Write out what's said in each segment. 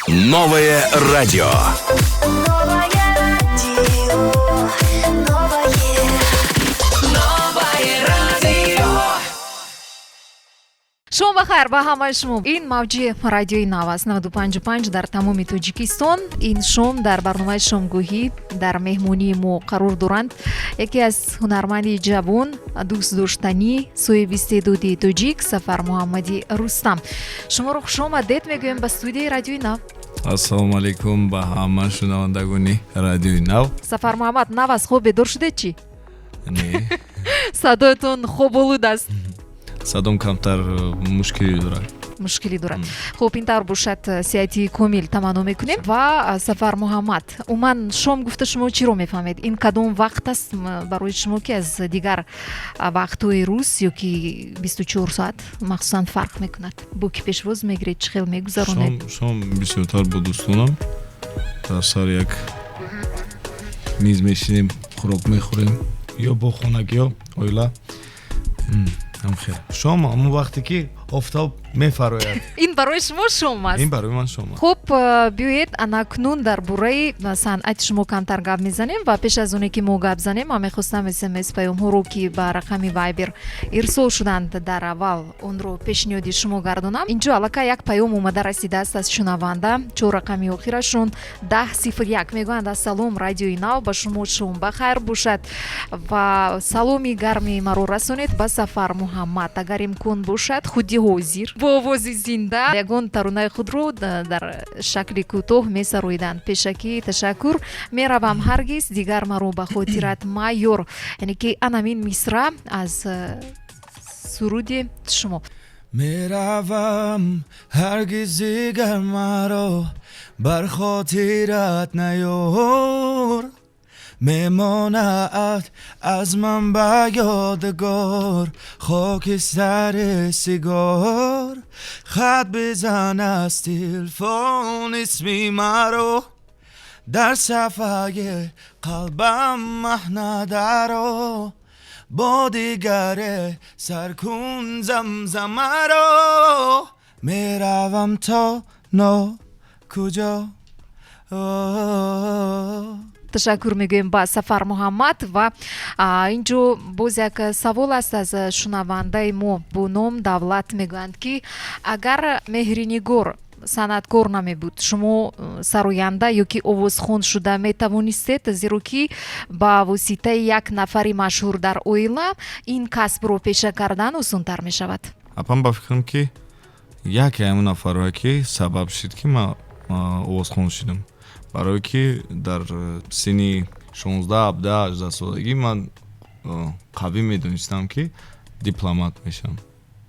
Новое радио. Новое радио, новое, новое радио. Шом ба хайр ба ҳамаи шумо. Ин мавҷи радиои Нав аст, 95,5 дар тамоми Тоҷикистон. Ин шом дар барномаи шомгоҳӣ дар меҳмонии мо қарор доранд яке аз ҳунарманди ҷавон, дӯстдоштанӣ, соҳиби истеъдоди тоҷик Сафармуҳаммади Рустам. Шуморо хушомадед мегӯем ба студияи радиои Нав. Ассалому алайкум ба ҳама шунавандагони радиои Нав. Сафармуҳаммад, нав аз хоб бедор шудед чӣ? Не. Садоятон хоболуд аст. Садом камтар мушкилӣ дорад. Мушкилӣ дорад. Хуб, ин тавр бошад, сиҳати комил таманно мекунем. Ва, Сафармуҳаммад, умуман шом гуфта шумо чиро мефаҳмед? Ин кадом вақт аст барои шумо, ки аз дигар вақтҳои рӯз ё ки 24 соат махсусан фарқ мекунад? Бо ки пешвоз мегиред, чӣ хел мегузаронед? Шом бисёртар бо дӯстонам дар сари як миз мешинем, хӯрок мехӯрем ё бо хонагиё, оила. Ҳамхел. Шом ҳамон вақте ки офтоб мефарояд. Ин барои шумо шом аст? Ин барои ман шом аст. Хуб, биёед, анакнун дар бораи санъати шумо камтар гап мезанем. Ва пеш аз оне ки мо гап занем, ман мехостам СМС паёмҳоро, ки ба рақами Вайбер ирсол шуданд, дар аввал онро пешниҳоди шумо гардонам. Инҷо аллакай як паём омада расидааст аз шунаванда, чор рақами охирашон 1001. Мегӯянд: «Ассалом, радиои Нав, ба шумо шом ба хайр бошад ва саломи гарми маро расонед ба Сафар Муҳаммад. Агар имкон бошад, худи ҳозир бо овози зинда ягон таронаи худро дар шакли кӯтоҳ месароиданд. Пешакӣ ташаккур. Меравам, ҳаргиз дигар маро ба хотират майёр». Яъне ки анамин мисра аз суруди шумо. Меравам, ҳаргиз дигар маро бар хотират наёр. Мемонад аз ман ба ёдгор хоки сари сигор. Хат бизан аз телефон исми маро, дар сафҳаи қалбам маҳнадаро. Бо дигаре сар кун замзамаро. Меравам то нокуҷо. Ташаккур мегӯем ба Сафар Муҳаммад. Ва инҷо боз як савол аст аз шунавандаи мо бо ном Давлат. Мегӯянд, ки агар Меҳринигор санъаткор намебуд, шумо сароянда ё ки овозхон шуда метавонистед? Зеро ки ба воситаи як нафари машҳур дар оила ин касбро пеша кардан осонтар мешавад. Апам, ба фикрам, ки яке ҳамон нафарое ки сабаб шуд, ки ман овозхон шудам, барое ки дар синни 16, 17, 18 солагӣ ман қавӣ медонистам, ки дипломат мешавам.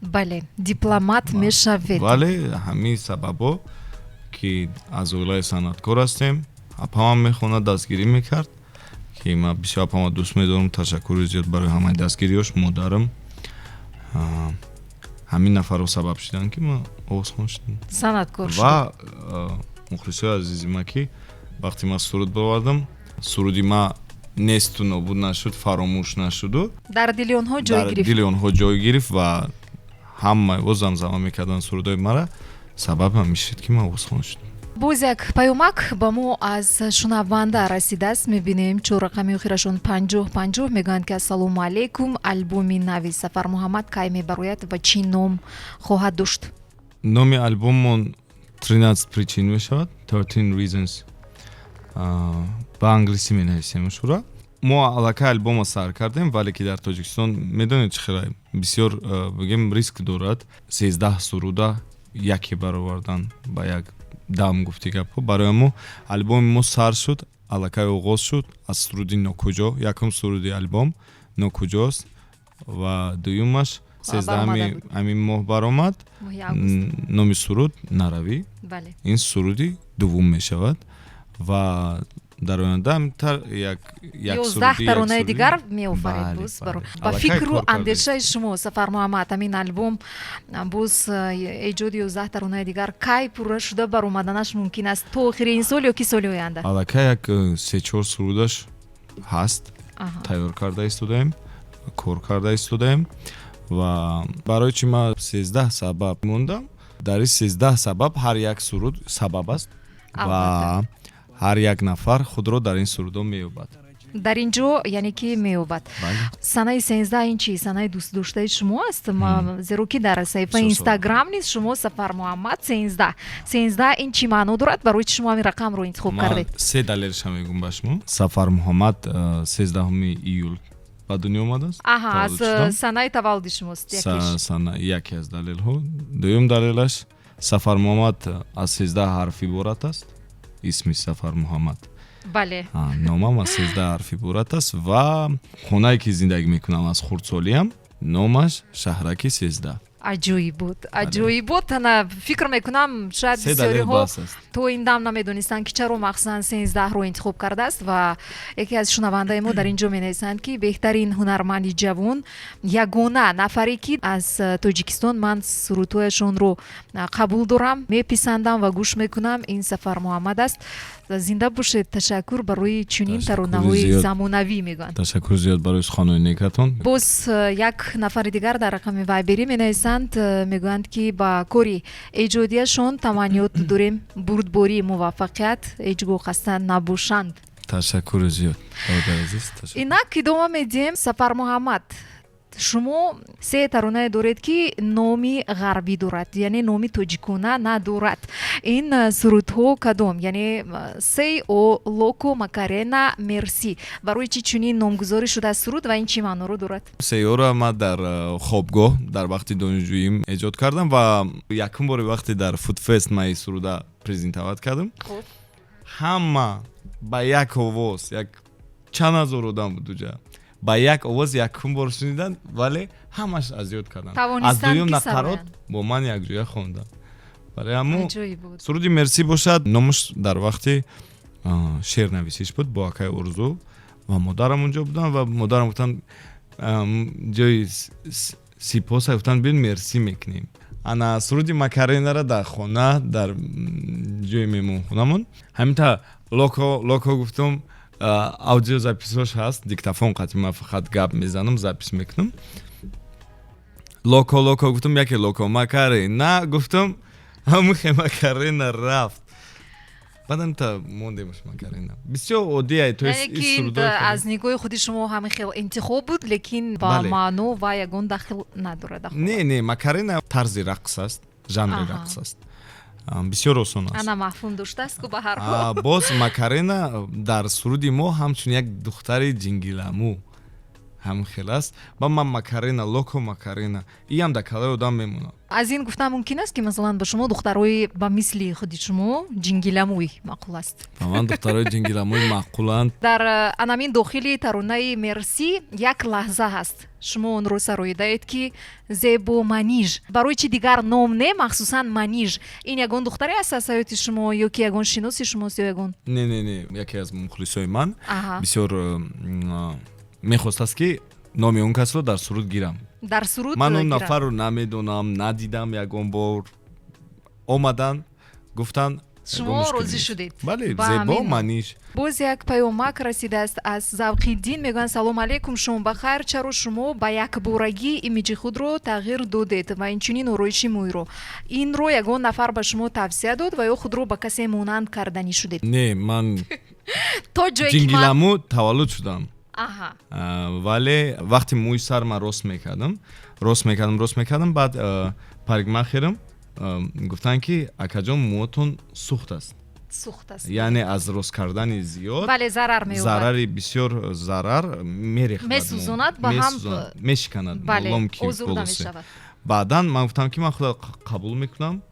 Бале, дипломат мешавед. Вале ҳамин сабабҳо, ки аз оилаи санъаткор ҳастем, апамам мехонад, дастгирӣ мекард, ки ман бисёр апама дӯст медорам, ташаккури зиёд барои ҳамаи дастгириёш, модарам, ҳамин нафарҳо сабаб шуданд, ки ман овозхон шудам. Санъаткор. Ва мухлисои азизи ман, ки вақте ман суруд баровардам, суруди ман несту нобуд нашуд, фаромӯш нашуду дар дили онҳо ҷой дар гирифт. Дили онҳо ҷой гирифт ва ҳама о замзама мекарданд сурудҳои мара. Сабаб ҳам мешид, ки ман овозхон шудам. Боз як паёмак ба мо аз шунаванда расидааст. Мебинем, чор рақами охирашон 5050. Мегӯянд, ки ассалому алайкум, албоми нави Сафар Муҳаммад кай мебарояд ва чӣ ном хоҳад дошт? Номи албоммон 13 причин мешавад, 13 reasons ба англисӣ менависем шура. Мо аллакай альбомо сар кардем, вале ки дар Тоҷикистон медонед чӣ хела бисёр, бигем, риск дорад 13 суруда яке баровардан ба як дам, гуфти гапҳо. Барои мо альбоми мо сар шуд, аллакай оғоз шуд аз суруди «Нокуҷо». Якум суруди альбом «Нокуҷост» ва дуюмаш 13-ҳами ҳамин моҳ баромад, номи суруд «Наравӣ». Ин суруди дуввум мешавад ва дар оянда як 11 таронаи дигар меофаред боз. Ба фикру андешаи шумо, Сафар Муҳаммад, ҳамин альбом боз эҷоди 11 таронаи дигар кай пурра шуда баромаданаш мумкин аст? То охири ин сол ё ки соли оянда? Аллакай як се-чор сурудаш ҳаст, тайёр карда истодаем, кор карда истодаем. Ва барои чи ман 13 сабаб мондам? Дар ин 13 сабаб ҳар як суруд сабаб аст. Ва ҳар як нафар худро дар ин сурудҳо меёбад. Дар ин ҷо, яъне ки, меёбад. Санаи 13 ин чи, санаи дӯстдоштаи шумо аст? Зеро ки дар саҳифаи Инстаграм низ шумо Сафармуҳаммад 13 13, ин чӣ маъно дорад? Барои чи шумо ҳамин рақамро интихоб кардед? Се далелша мегӯм ба шумо. Сафармуҳаммад 13-уми июл ба дунё омадааст. Аҳа, аз санаи таваллуди шумост. Яке аз далелҳо. Дуюм далелаш: Сафармуҳаммад аз 13 ҳарф иборат аст, исми Сафармуҳаммад. Номам аз 13 ҳарф иборат аст ва хонае ки зиндагӣ мекунам аз хурдсолиам, номаш Шаҳраки 13. Аҷоиб буд, аҷоиб буд. Ана, фикр мекунам, шояд бисёриҳо то ин дам намедонистанд, ки чаро махсусан 13-ро интихоб кардааст. Ва яке аз шунавандаи мо дар ин ҷо менависанд, ки беҳтарин ҳунарманди ҷавон, ягона нафаре, ки аз Тоҷикистон ман сурудҳояшонро қабул дорам, меписандам ва гӯш мекунам, ин Сафар Муҳаммад аст. Зинда бошед, ташаккур барои чунин таронаҳои замонавӣ, мегӯянд. Ташаккур зиёд барои суханои некатон. Боз як нафари дигар дар рақами Вайберӣ менависанд, мегӯянд, ки ба кори эҷодияшон таманниёт дорем, бурдборӣ, муваффақият, ҳеҷ гоҳ хаста набошанд. Ташаккури зиёд, бародари азиз. Инак, идома медиҳем. Сафармуҳаммад, шумо се таронае доред, ки номи ғарбӣ дорад, яъне номи тоҷикона надорад. Ин сурудҳо кадом? Яъне Сей О, Локо, Макарена, Мерси. Барои чӣ чунин номгузорӣ шудааст суруд ва ин чӣ маъноро дорад? Сейора ман дар хобгоҳ дар вақти донишҷӯим эҷод кардам ва якум бори вақте дар Фудфест ман ин суруда презентовать кардам, ҳама ба як овоз, як чанд ҳазор одам буд уҷа, ба як овоз якум бор шуниданд, вале ҳамаш аз ёд карданд. Аз дуюм нақарот бо ман якҷоя хонданд. Барои ҳамун. Суруди Мерсӣ бошад, номаш дар вақти шеърнависиш буд, бо акаи Орзу ва модарам унҷо будам ва модарам гуфтанд, ҷои сипоса гуфтанд, бин, мерсӣ мекунем. Ана, суруди Макаренара дар хона, дар ҷои меҳмонхонамон, ҳаминта локо локо гуфтум, аудиозапись ош ҳаст, диктофон қати, ман фақат гап мезанам, запись мекунам. Локо локо гуфтум, яке локо Макарена гуфтум, ҳамухе Макарена рафт. Баъдам та мондемш Макарена. Бисёр оддия. То аз нигоҳи худи шумо ҳамин хел интихоб буд, лекин ба маъно ва ягон дахл надорад? Не, Макарена тарзи рақс аст, жанри рақс аст, бисёр осон аст. Ана, мафҳум доштааст ку ба ҳар ҳол. Боз Макарена дар суруди мо ҳамчун як духтари ҷингиламӯ ҳамин хел аст. Ба ман Макарена, локо Макарена, иам дар калаи одам мемонад. Аз ин гуфтан мумкин аст, ки масалан ба шумо духтарои ба мисли худи шумо ҷингиламӯй маъқул аст? Ба ман духтарои ҷингиламӯй маъқуланд. Дар анамин дохили таронаи Мерсӣ як лаҳза ҳаст, шумо онро сароидаед, ки зебо Маниж. Барои чи дигар ном не, махсусан Маниж? Ин ягон духтаре аст аз ҳаёти шумо ё ки ягон шиноси шумост ё ягон? Не, яке аз мухлисои ман бисёр мехостааст, ки номи он касро дар суруд гирам. Дар суруд. Ман он нафарро намедонам, надидам ягон бор. Омаданд, гуфтанд. Шумо розӣ шудед? Бале, зебо Маниш. Боз як паёмак расидааст аз Завқиддин, мегӯянд: «Салом алейкум, шом бахайр. Чаро шумо ба якборагӣ имиҷи худро тағйир додед ва инчунин ороиши мӯйро? Инро ягон нафар ба шумо тавсия дод ва ё худро ба касе монанд карданӣ шудед?» Не, ман то ҷое ҷингиламӯ таваллуд шудам, вале вақте мӯи сар ман рост мекардам, рост мекардам, рост мекардам, баъд парикмахерам гуфтанд, ки акаҷон, мӯотон сӯхт аст. Сӯхт аст. Яъне аз рост кардани зиёд Бале, зарар меёбад. Зарари бисёр, зарар мерехтад. Месӯзонад ба ҳам. Мешиканад. Бале, озурда мешавад. Баъдан ман гуфтам, ки ман худо қабул мекунам.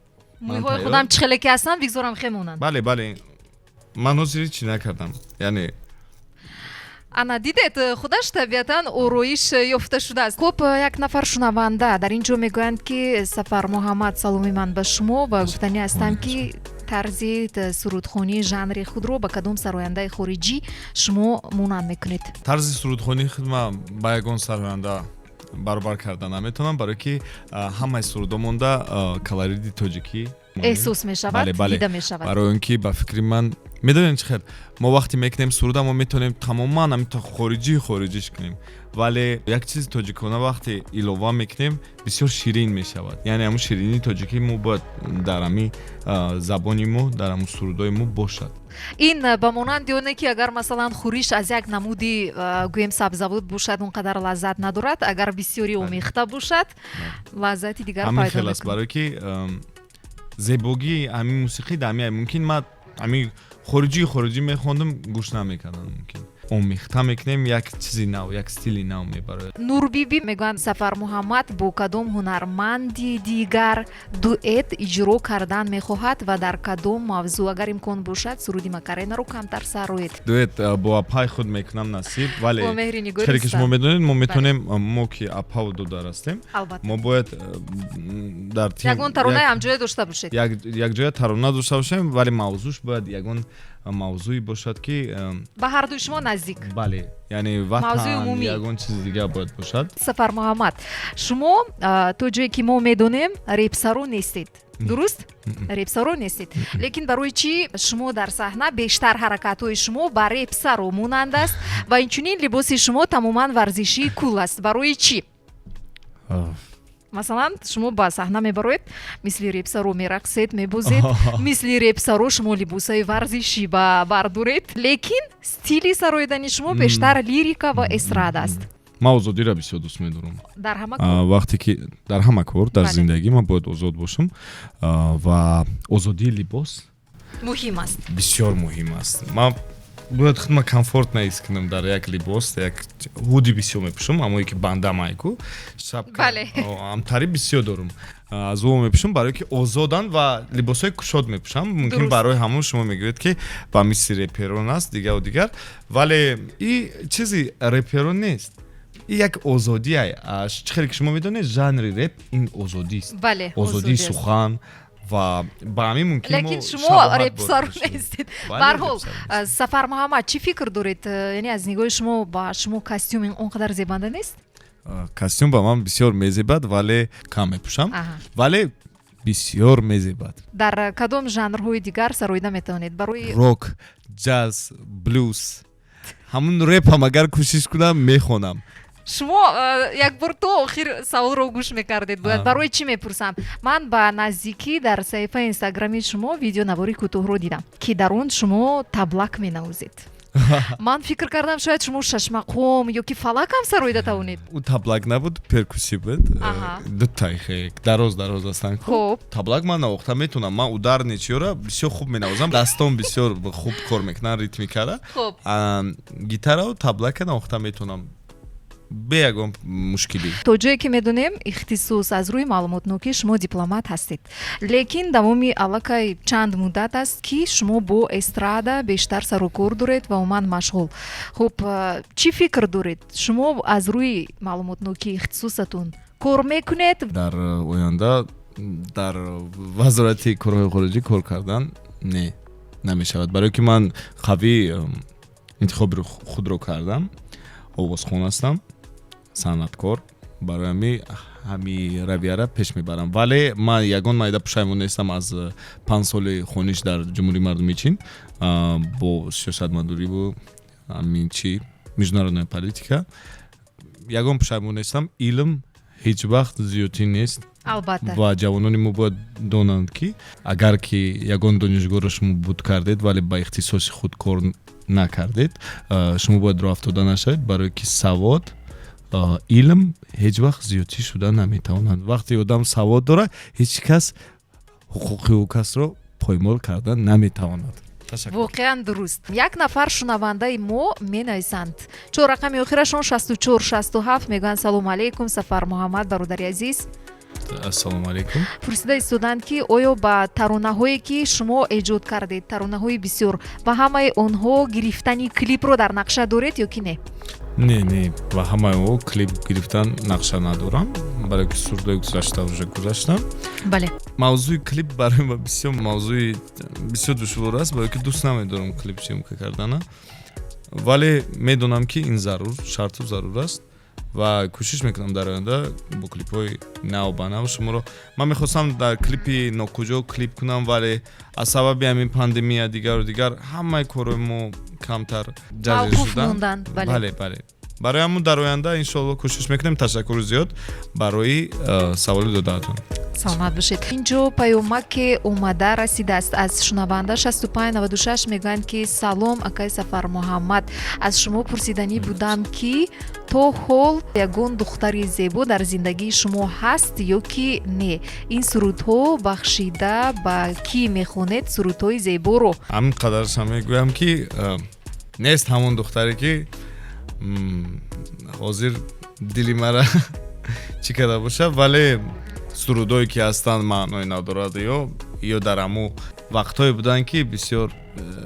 Мӯйҳои худам чӣ хеле ки ҳастанд, бигзорам хемонанд. Бале, ман ҳозир ҳеҷ чӣ накардам, яъне. Ана, дидед, худаш табиатан ороиш ёфта шудааст. Хуб, як нафар шунаванда дар ин ҷо мегӯянд, ки Сафар Муҳаммад, саломи ман ба шумо ва гуфтанӣ ҳастам, ки тарзи сурудхонии жанри худро ба кадом сарояндаи хориҷӣ шумо монанд мекунед? Тарзи сурудхонии худ ман ба ягон сароянда баробар карда наметавонам, барое ки ҳамаи сурудо монда колорити тоҷикӣ. Эҳсос мешавад, Бале, бале. дида мешавад. Барои он ки, ба фикри ман, медонед, чӣ хел мо вақте мекунем суруда, мо метавонем тамоман ҳамин хориҷӣ хориҷиш кунем, вале як чизи тоҷикона вақте илова мекунем, бисёр ширин мешавад. Яъне ҳамун ширинии тоҷикӣ мо бояд дар ҳами забони мо, дар ҳамун сурудҳои мо бошад. Ин ба монанди оне ки агар, масалан, хӯриш аз як намуди, гӯем, сабзавот бошад, он қадар лаззат надорад, агар бисёри омехта бошад, лаззати дигар Ҳамин пайдо хел аст. мекунад. Барое ки зебогии ҳамин мусиқӣ дар ҳамин. Мумкин ман ҳамин хориҷии хориҷӣ мехондам, гӯш намекардам. Мумкин омехта мекунем, як чизи нав, як стили нав мебарояд. Нурбибӣ мегӯянд: Сафар Муҳаммад бо кадом ҳунарманди дигар дуэт иҷро кардан мехоҳад ва дар кадом мавзӯъ? Агар имкон бошад, суруди Макаренаро камтар сароед. Дуэт бо апаи худ мекунам, насиб, вале Бо Меҳринигори хеле ки шумо Рустам. медонед, мо метавонем, мо ки апаву додар ҳастем, Албатта. мо бояд дар тим Ягон таронаи ҳамҷоя дошта бошед. Якҷоя тарона дошта бошем, вале мавзӯш бояд ягон мавзӯе бошад, ки ба ҳардуи шумо наздик. Бале, яъне Мавзӯи ватан, умумӣ. ягон чизи дигар бояд бошад. Сафар Муҳаммад, шумо, то ҷое ки мо медонем, репсаро нестед, дуруст? Репсаро нестед, лекин барои чӣ шумо дар саҳна бештар ҳаракатҳои шумо ба репсаро монанд аст ва инчунин либоси шумо тамоман варзишии кул аст? Барои чӣ? Масалан, шумо ба саҳна мебароед, мисли репсаро мерақсед, мебозед, мисли репсаро шумо либосаи варзишӣ ба бар доред, лекин стили сароидани шумо бештар лирика ва эстрада аст. Ман озодиро бисёр дӯст медорам. Дар ҳама кор. Вақте ки дар ҳама кор, дар зиндагӣ ман бояд озод бошам, ва озодии либос муҳим аст. Бисёр муҳим аст. Ман бояд худма комфортно ҳис кунам дар як либос. Як худи бисёр мепӯшам, амое ки бандам айку шапка. Амтари бисёр дорум, аз ӯ мепӯшам, барое ки озоданд ва либосҳои кушод мепӯшам. Мумкин барои ҳамон шумо мегӯед, ки ба мисли реперон аст, дигару дигар, вале и чизи реперон нест, и як озодие. Чӣ хеле ки шумо медонед, жанри реп ин озодист. Озодии Озодӣ аст. сухан ва ба ҳамин мумкин мо Лекин шумо шабоҳат репсаро дошта бошем. нестед. Бале, Барҳол, репсаро нестем. Сафар Муҳаммад, чӣ фикр доред? Яъне аз нигоҳи шумо ба шумо костюм он қадар зебанда нест? Костюм ба ман бисёр мезебад, вале кам мепӯшам. Вале бисёр мезебад. Дар кадом жанрҳои дигар сароида метавонед? Барои Рок, ҷаз, блюз, ҳамун репам агар кӯшиш кунам, мехонам. Шумо як бор то охир саволро гӯш мекардед бояд. Барои чӣ мепурсам? Ман ба наздикӣ дар саҳифаи инстаграми шумо видеонавори кӯтоҳро дидам, ки дар он шумо таблак менавозед. Ман фикр кардам, шояд шумо шашмақом ё ки фалакам сароида тавонед. Ӯ таблак набуд, перкуссӣ буд. Дутаи хе дароз дароз ҳастанд. Таблак ман навохта метавонам. Ман ударный чиёра бисёр хуб менавозам, дастон бисёр хуб кор мекунанд, ритмикара. Гитараву таблака навохта метавонам бе ягон мушкилӣ. То ҷое ки медонем, ихтисос, аз рӯи маълумотнокӣ, шумо дипломат ҳастед, лекин давоми аллакай чанд муддат аст, ки шумо бо эстрада бештар сарукор доред ва умуман машғул. Хуб, чӣ фикр доред? Шумо аз рӯи маълумотнокӣ ихтисосатон кор мекунед? Дар оянда дар вазорати корҳои хориҷӣ кор кардан не, намешавад, барое ки ман қавӣ интихоби худро кардам, овозхон ҳастам, санъаткор. Барои ҳами равияра пеш мебарам. Вале ман ягон майда пушаймон нестам аз 5 соли хониш дар Ҷумҳурии Мардумии Чин бо сиёсатмадориву ҳамин чи, международная политика. Ягон пушаймон нестам. Илм ҳеҷ вақт зиёдтӣ нест. Ва ҷавонони мо бояд донанд, ки агар ки ягон донишгоҳро шумо буд кардед, вале ба ихтисоси худ кор накардед, шумо бояд роҳафтода нашавед, барое ки савод, илм ҳеҷ вақт зиёдтӣ шуда наметавонад. Вақте одам савод дорад, ҳеҷ кас ҳуқуқи ӯ касро поймол карда наметавонад. Воқеан дуруст. Як нафар шунавандаи мо менависанд, чор рақами охирашон 6467, мегӯянд: «Салому алейкум, Сафар Муҳаммад, бародари азиз». Ассалому алайкум. Пурсида истоданд, ки оё ба таронаҳое, ки шумо эҷод кардед, таронаҳои бисёр, ба ҳамаи онҳо гирифтани клипро дар нақша доред ё ки не? Не, не, ба ҳамаи о клип гирифтан нақша надорам, барое ки сурудҳои гузашта уже гузаштам. Мавзӯи клип барои ма бисёр мавзӯи бисёр душвор аст, барое ки дӯст намедорам клип съёмка кардана, вале медонам, ки ин зарур, шарту зарур аст. Ва кӯшиш мекунам дар оянда бо клипҳои нав ба нав шуморо. Ман мехостам дар клипи «Нокуҷо» клип кунам, вале аз сабаби ҳамин пандемия, дигару дигар, ҳамаи корҳои мо камтар ҷазир Мавқуф шуданд. монданд, бале. Бале, барои ҳамун дар оянда, иншоалло, кӯшиш мекунем. Ташаккури зиёд барои саволи додаатон. Саломат бошед. Инҷо паёмаке омада расидааст аз шунаванда 6596, мегӯянд ки: «Салом, акай Сафармуҳаммад, аз шумо пурсиданӣ будам, ки то ҳол ягон духтари зебо дар зиндагии шумо ҳаст ё ки не? Ин сурудҳо бахшида ба кӣ мехонед, сурудҳои зеборо?» Ҳамин қадарша мегӯям, ки нест ҳамон духтаре, ки ҳозир дили мара чӣ карда бошад, вале сурудҳое ки ҳастанд, маъное надорад ё дар ҳамун вақтҳое буданд, ки бисёр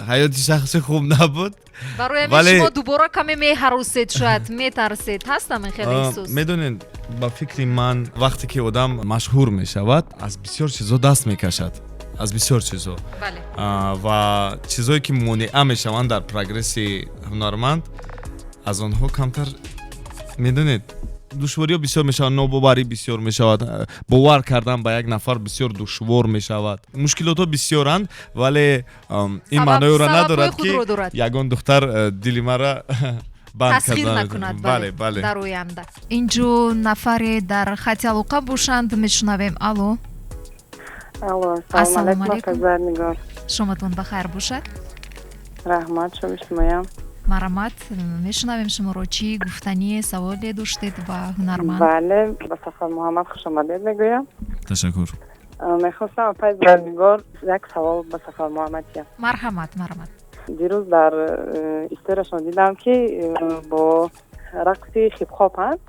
ҳаёти шахсӣ хуб набуд. Барои ҳамин шумо дубора каме меҳаросед, шояд метарсед, ҳаст ҳамин хеле эҳсос? Медонед, ба фикри ман, вақте ки одам машҳур мешавад, аз бисёр чизҳо даст мекашад, аз бисёр чизҳо. Ва чизҳое, ки монеа мешаванд дар прогресси ҳунарманд, аз онҳо камтар, медонед, душвориҳо бисёр мешавад, нобоварӣ бисёр мешавад, бовар кардан ба як нафар бисёр душвор мешавад, мушкилотҳо бисёранд, вале ин маъноеро сабабҳои надорад, ки худро дорад. Ягон духтар дили мара банд тасхир кардан. накунад. Бале. Дар оянда. Инҷо нафаре дар хати алоқа бошанд, мешунавем. Алло. Алло. Ассалому Салом алейкум. алейкум. Апа Зарнигор. Шоматон ба хайр бошад. Раҳмат, шоми шумоям. Марҳамат, мешунавем шуморо. Чӣ гуфтание, саволе доштед ба ҳунарманд? Бале, ба Сафар Муҳаммад хушомадед мегӯям. Ташаккур. Мехостам, апаи Зарнигор, як савол ба Сафар Муҳаммад диҳам. Марҳамат, марҳамат. Дирӯз дар историяшон дидам, ки бо рақси хип-хоп ҳаст.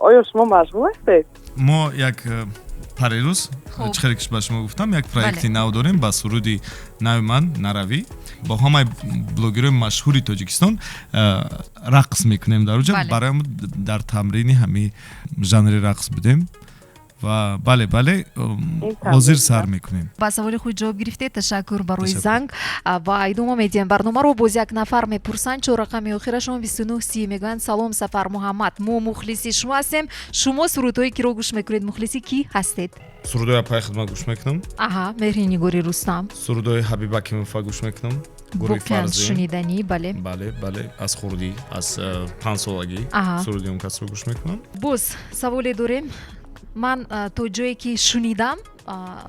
Оё шумо машғул ҳастед? Мо як парерӯз, Хуб. чӣ хеле ки ба шумо гуфтам, як проекти нав дорем ба суруди нави ман «Наравӣ», бо ҳамаи блогерҳои машҳури Тоҷикистон рақс мекунем дар оҷа. Барои мо дар тамрини ҳамин жанри рақс будем ва бале, Ин ҳозир тамрин, сар да? мекунем. Ба саволи худ ҷавоб гирифтед. Ташаккур барои Ташаккур. занг. Ва идома медиҳем барномаро. Боз як нафар мепурсанд, чор рақами охирашон 2930, мегӯянд: «Салом, Сафар Муҳаммад, мо мухлиси шумо ҳастем. Шумо сурудҳои киро гӯш мекунед, мухлиси кӣ ҳастед?» Сурудҳои апаи худма гӯш мекунам. Аҳа, Меҳринигори Рустам. Сурудҳои Ҳабиба Кимова гӯш мекунам, гурӯҳи Воқеан Фарзин. шуниданӣ, бале. Бале, аз хурдӣ, аз 5-солагӣ суруди он касро гӯш мекунам. Боз саволе дорем. Ман то ҷое ки шунидам,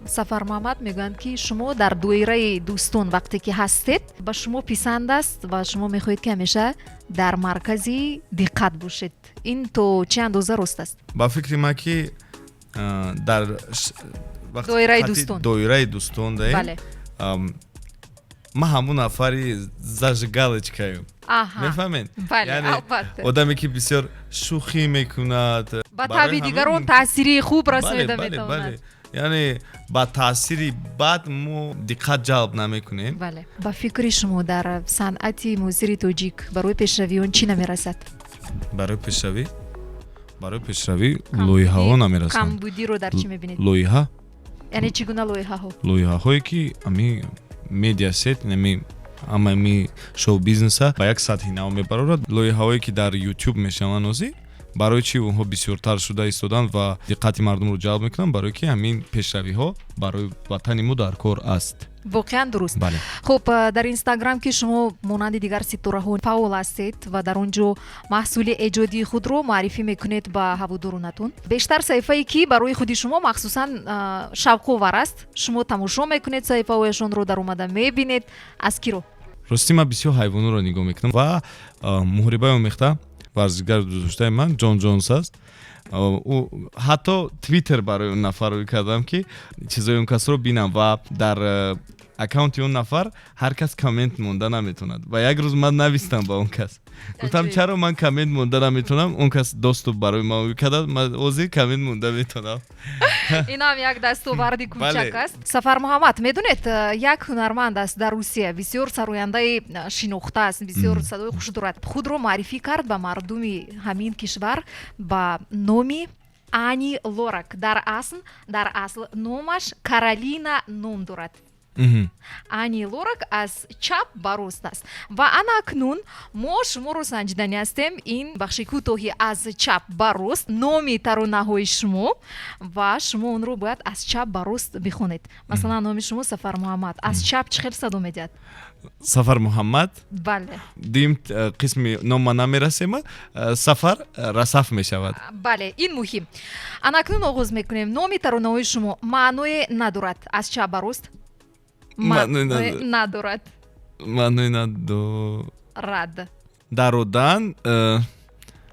Сафар Муҳаммад, мегӯянд, ки шумо дар доираи дӯстон вақте ки ҳастед, ба шумо писанд аст ва шумо мехоҳед, ки ҳамеша дар маркази диққат бошед. Ин то чӣ андоза рост аст? Ба фикри ман, ки дар вақте Доираи хати дӯстон. Доираи дӯстон даем, ман ҳамун нафари зажигалочкаем, мефаҳмед? Бале. Яъне Албатта. одаме, ки бисёр шӯхӣ мекунад. Ба Барои таби дигарон таъсири хуб расонида метавонад. Бале, яъне ба таъсири бад мо диққат ҷалб намекунем. Бале. Ба фикри шумо, дар санъати муосири тоҷик барои пешравии он чӣ намерасад? Барои пешравӣ лоиҳаҳо намерасанд. Камбудиро дар чӣ мебинед? Лоиҳа. Яъне чӣ гуна лоиҳаҳо? Лоиҳаҳое, ки ами медиасет, ами ҳамаи шоу бизнеса ба як сатҳи нав мебарорад. Лоиҳаҳое, ки дар YouTube мешаванд ҳозир, барои чӣ онҳо бисёртар шуда истоданд ва диққати мардумро ҷалб мекунанд? Барое ки ҳамин пешравиҳо барои ватани мо дар кор аст. Воқеан дуруст. Бале. Хуб, дар Инстаграм, ки шумо монанди дигар ситораҳо фаъол ҳастед ва дар он ҷо маҳсули эҷодии худро муаррифӣ мекунед ба ҳаводоронатон, бештар саҳифае ки барои худи шумо махсусан шавқовар аст, шумо тамошо мекунед саҳифаҳояшонро, даромада мебинед, аз киро? Ростӣ, ман бисёр ҳайвонҳоро нигоҳ мекунам ва муҳорибаи омехта, варзишгари дӯстдоштаи ман Ҷон Ҷонс аст. Ӯ ҳатто Твиттер барои он нафар рӯй кардам, ки чизои он касро бинам, ва дар аккаунти он нафар ҳар кас коммент монда наметавонад. Ва як рӯз ман навистам ба он кас, гуфтам: «Чаро ман коммент монда наметавонам?» Он кас доступ барои ман рӯй кард, ман ҳозир коммент монда метавонам. Инам як дастоварди кӯчак аст. Сафар Муҳаммад, медонед, як ҳунарманд аст дар Русия, бисёр сарояндаи шинохта аст, бисёр садои хуш дорад. Худро муаррифӣ кард ба мардуми ҳамин кишвар ба номи Ани Лорак. Дар асл номаш Каролина ном дорад. Ани Лорак аз чап ба рост аст. Ва ана акнун мо шуморо санҷидани ҳастем. Ин бахши кӯтоҳи аз чап ба рост, номи таронаҳои шумо, ва шумо онро бояд аз чап ба рост бихонед. Масалан, номи шумо Сафар Муҳаммад аз чап чӣ хел садо медиҳад? Сафар Муҳаммад. Бале. Дуюм қисми нома намерасема, Сафар Расаф мешавад. Бале, ин муҳим. Ана акнун оғоз мекунем. Номи таронаҳои шумо маъное надорад, аз чап ба рост. Маъное надорад. Маъное надорад. Дародан.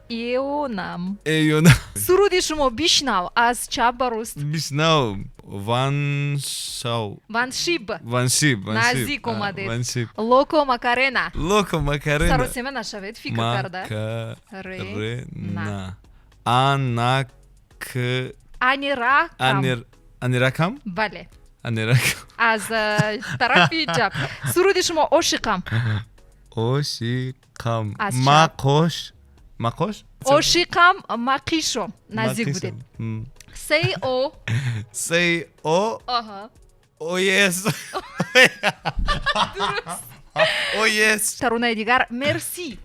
Эонам. Эёнам. Суруди шумо Бишнав аз чап ба рост. Бишнав, Ваншав. Ваншиб. Ваншиб. Наздик омадед. Локо Макарена. Локо Макарена. Саросема нашавед, фикр карда. Макарена. Анак. Аниракам. Аниракам. Бале. Аниракам. Аз тарафи чап. Суруди шумо Ошиқам. Ошиқам. Мақош. Мақош. Ошиқам мақишо, наздик будед. Say о. Say о. О yes. О yes. Таронаи дигар Мерси.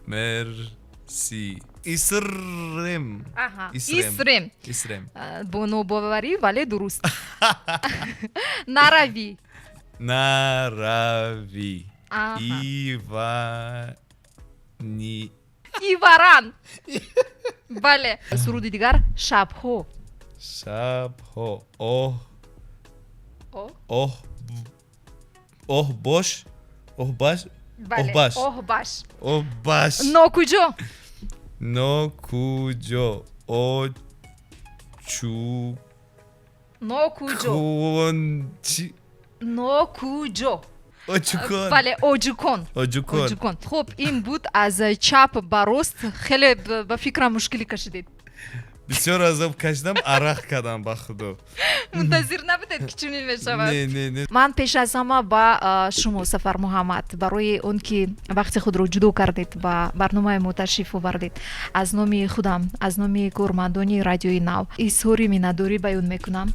Мерси. Исрем. Исрем. Исрем. Бо нобоварӣ, вале дуруст. Наравӣ. Наравӣ. Ивани. Иваран. Бале. Суруди дигар Шабҳо. Шабҳо. Оҳ. Оҳ. Оҳ бош. Оҳ баш. Оҳ баш. Оҳ баш. Оҳ баш. Нокуҷо. Нокуҷо. Очу. Нокуҷо. Кун. Чи? Нокуҷо. Оҷукон. Бале, оҷукон. Оҷукон. Оҷукон. Хуб, ин буд аз чап ба рост. Хеле, ба фикрам, мушкилӣ кашидед. Бисёр азоб кашидам, арақ кардам, ба худо. Мунтазир набудед, ки чунин мешавад. Не, не, не. Ман пеш аз ҳама ба шумо, Сафар Муҳаммад, барои он ки вақти худро ҷудо кардед, ба барномаи мо ташриф овардед, аз номи худам, аз номи кормандони Радиои Нав изҳори миннатдорӣ баён мекунам.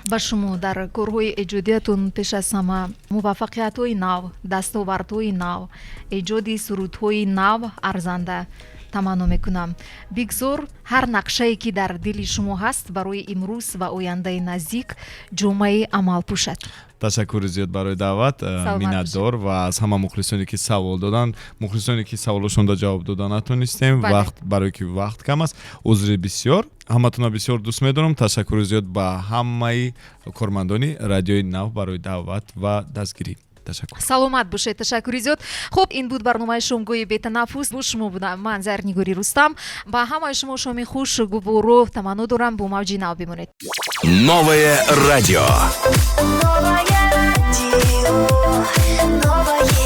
Ба шумо дар корҳои эҷодиятон пеш аз ҳама муваффақиятҳои нав, дастовардҳои нав, эҷоди сурудҳои нав, арзанда таманно мекунам. Бигзор ҳар нақшае, ки дар дили шумо ҳаст, барои имрӯз ва ояндаи наздик ҷомаи амал пӯшад. Ташаккури зиёд барои даъват, миннатдор, ва аз ҳама мухлисоне, ки савол доданд, мухлисоне, ки саволошонда ҷавоб дода натонистем, вақт, барое ки вақт кам аст, узри бисёр. Ҳаматона бисёр дӯст медорам. Ташаккури зиёд ба ҳамаи кормандони Радиои Нав барои даъват ва дастгирӣ. Ташаккур. Саломат бошед, ташаккури зиёд. Хуб, ин буд барномаи шомгоҳи бетанаффус. Бо шумо будам ман, Зарнигори Рустам. Ба ҳамаи шумо шоми хуш, гуворо таманно дорам. Бо мавҷи Нав бимонед. Новое радио. Новое радио, новое.